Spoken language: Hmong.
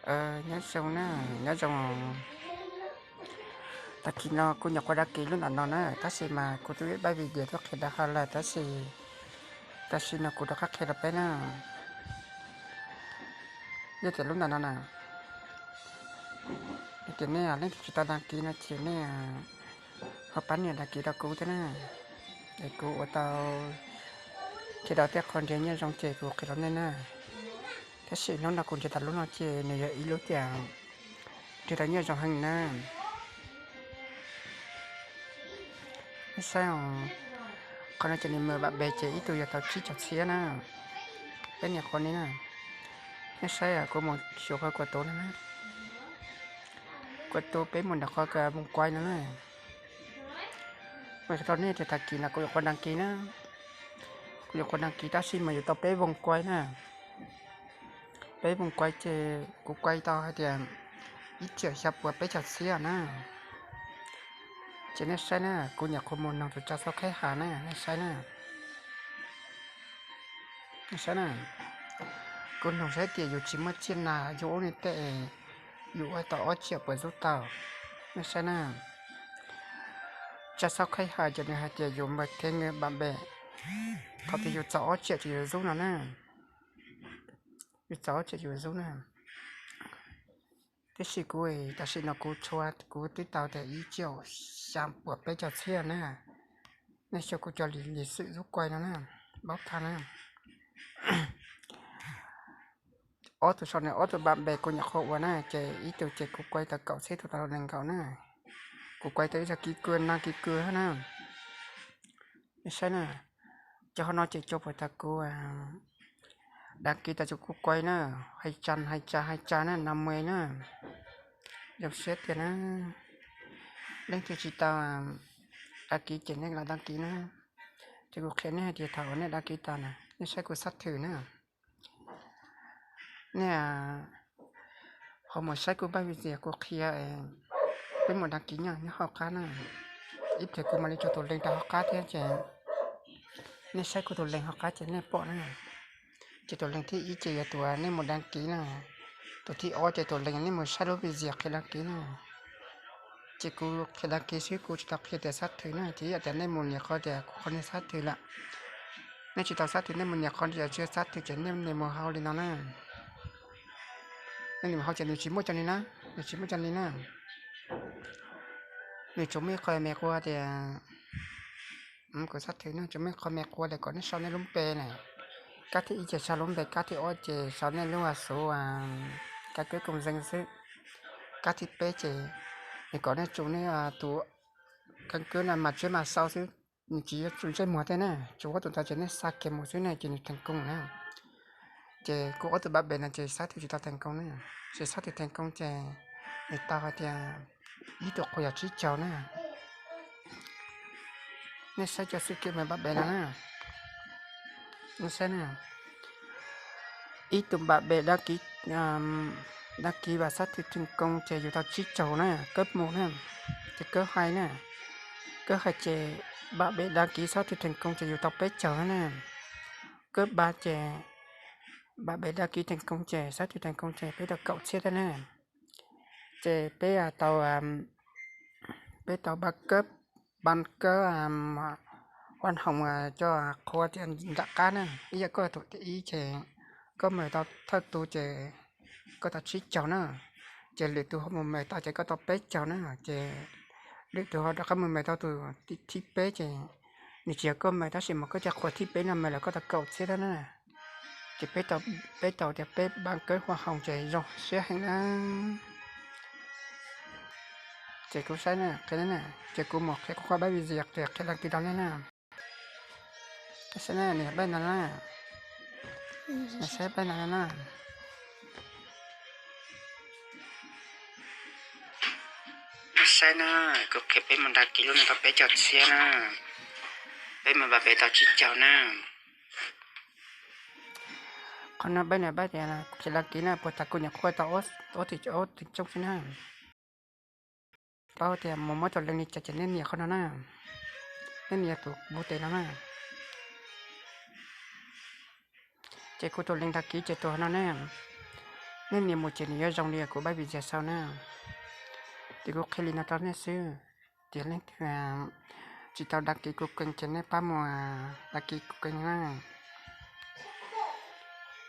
Nyob zoo na, nyob zoo. Tag kis no kuv nyuam qhuav dag kis lub ntawm no na, tab sis mas kuv twb pab video tuaj qhia rau hauv lawm, tab sis tam sim no kuv rov qab qhia rau peb na. Yog tias lub ntawm no na, yog tias nej leej twg tsis tau dag kis no ces nej ho pab nias dag kis rau kuv thiab na, es kuv ua tau qhia tau tej qho nrhiav nyiaj zoo ces kuv qhia rau nej na. Tab sis hnub no kuv nrhiav tau lub no ces nws yog ib lub tias nrhiav tau nyiaj zoo heev na. Nej saib, qhov no ces nws mus pam pem ces ib tug yuav tau tsib caug txhiab na. Peb nias qhov no na. Nej saib, kuv mus xyuas qhov kuv tus no na, kuv tus peb mus nram qhov voos kuai no na. Ua tau nej tias tag kis no kuv nyuam qhuav dag kis na, kuv nyuam qhuav dag kis tab sis mas yuav tau peb voos kuai na. Peb voos kuai ces kuv kuai tau hais tias ib tsiam xya puas peb caug txhiab na. Ces nej saib na, kuv nyuam qhuav mus noog tus tsav xauv qhaib has na, nej saib na. Nej saib na, kuv noog saib tias yus tsis muaj tsiaj nas yus ua ne tej, yus ua tau ob tsiam puas zub tau. Nej saib na, tsav xauv qhaib has ces nws hais tias yus npawg thev nws pam pem, thaum twg yus txaus ob tsiam ces yus zub no na. Yus txaus ob tsiam yus zub na. Tab sis kuv tam sim no kuv tshuav kuv twb tau tias ib tsiam xya puas peb caug txhiab na. Nej xyuas kuv cov li xwm zub kuai no na, paub tag na. Ob tug saum no ob tug pam pem kuv nyuam qhuav ua na, ces ib tug ces kuv kuai tau kaum txhiab, tus tau nees nkaum na. Kuv kuai tau ib txog kis kws nag kis kws na. Nej saib na, ces qhov no ces cov puas tau kuv dag kis tau cov kuv kuai na, hais tsa hais tsa hais tsa na, no mus na. Zoo siab tiag na. Leej twg tsis tau dag kis ces nej los dag kis na. Ces kuv qhia nej hais tias thaum uas nej dag kis tas na, nej saib kuv xab thwm na. Nej ho mus saib kuv npaj video kuv qhia, peb mus dag kis nyob nyob hauv qab na. Ib pliag kuv mam li tso tus link rau hauv qab thiab ces nej saib kuv tus link hauv qab ces nej pom na. Ces tus link thib ib ces yog tus nej mus dag kis na. Tus thib ob ces tus link nej mus saib lub video qhia dag kis na. Ces kuv qhia dag kis xwb, kuv tsis tau qhia tias xab thwm na, ces ib yam tias nej mus nias qhov tias kuv qhov niag xab thwm lawm. Nej tsis tau xab thwm nej mus nias qhov tias tsis xab thwm ces nej mus hauv li no na. Nej mus hauv ces nws tsis muaj cov li na, nws tsis muaj cov li na. Nws tsuas muaj ib qho me qua tias, kuv xab thwm na, tsuas muaj ib qho me qua tias kom nej sau nej lub npe na. Kab thib ib ces sau lub npe, kab thib ob ces sau nej lub xuv kab kawb koom zeej xwb. Kab thib peb ces nws kom nej tsum nej tus kab kawb no mas tseb mas xau xwb, nws tsis yuav tsum ntsej muag tej na, tsum ob tug ntawd ces nej xa kiag mus xwb na ces nws theem koos na. Ces kuv ob tug pam pem no ces xab thwm tsis tau theem koos na, ces xab thwm theem koos ces nws tau hais tias ib tug quas yog tsib caug na. Nej saib cov xwm kiam mas pam pem no na. Nej saib na, ib tug pam pem dag kis, dag kis vas xab thwm theem koos ces yus tau tsib caug na, kawb mus na, ces kawb hais na, kawb hais ces pam pem dag kis xab thwm theem koos ces yus tau peb caug na. Kawb pab ces pam pem dag kis theem koos ces xab thwm theem koos ces peb tau kaum txhiab thiab na. Ces peb tau, peb tau pab kawb, pab kawb ua hoom coj qhua tias nram qab na, ib yam koj tus thib ib ces koj mus tau thawj tus ces koj tau tsib caug na, ces lwm tus ho mus mus tau ces koj tau peb caug na, ces lwm tus ho rov qab mus mus tau tus thib peb ces nws tsis yog koj mus tab sis mas koj cov qhua thib peb no mus lawm koj tau kaum txhiab thiab na. Ces peb tau tias peb pab kawb ua hoom ces zoo siab heev na. Ces kuv saib na, qhia na, ces kuv mus qhia kuv qhov pab video qhia dag kis rau nej na. Saib na, nws pab no na, nws saib pab no na. Saib na, kuv qhia peb mus dag kis lub no tau peb caug txhiab na, peb mus pam pem tau tsib caug na. Qhov no peb nias pab tias qhia dag kis na, puas tas kuv nyuam qhuav tau ob tug, ob tug tsooj xwb na. Paub tias mus muab tus link li cas ces nej nias qhov no na, nej nias tus npus tes no na. Ces kuv tus link dag kis ces tus no ne, Nej nias mus ces nws yuav zoo li kuv pab video sau na. Ces kuv qhia li no rau nej xwb. Ces leej twg tsis tau đăng ký kuv kênh ces nej pab mus đăng ký kuv kênh na.